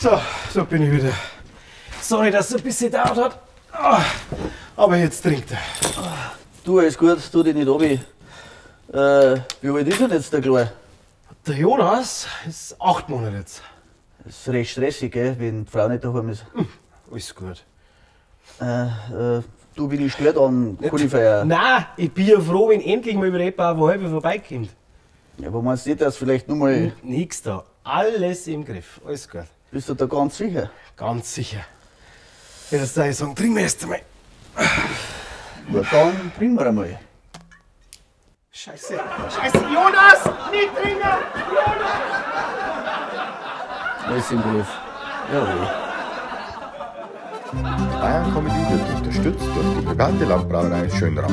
So, so bin ich wieder. Sorry, dass es ein bisschen gedauert hat. Aber jetzt trinkt er. Du, alles gut, tu dich nicht runter. Wie alt ist denn jetzt der Kleine? Der Jonas ist 8 Monate jetzt. Das ist recht stressig, gell, wenn die Frau nicht daheim ist. Alles gut. Du, bin ich stört, dann kann ich feiern. Nein, ich bin ja froh, wenn endlich mal über etwa eine halbe vorbeikommt. Ja, aber meinst du nicht, dass vielleicht nur mal. Nix da. Alles im Griff. Alles gut. Bist du da ganz sicher? Ganz sicher. Jetzt da ich sagen, trinken wir erst einmal. Na dann trinken wir einmal. Scheiße, Scheiße, Jonas! Nicht trinken! Jonas! Alles im Griff. Jawohl. Die Bayern Comedy wird unterstützt durch die private Landbrauerei Schönrath.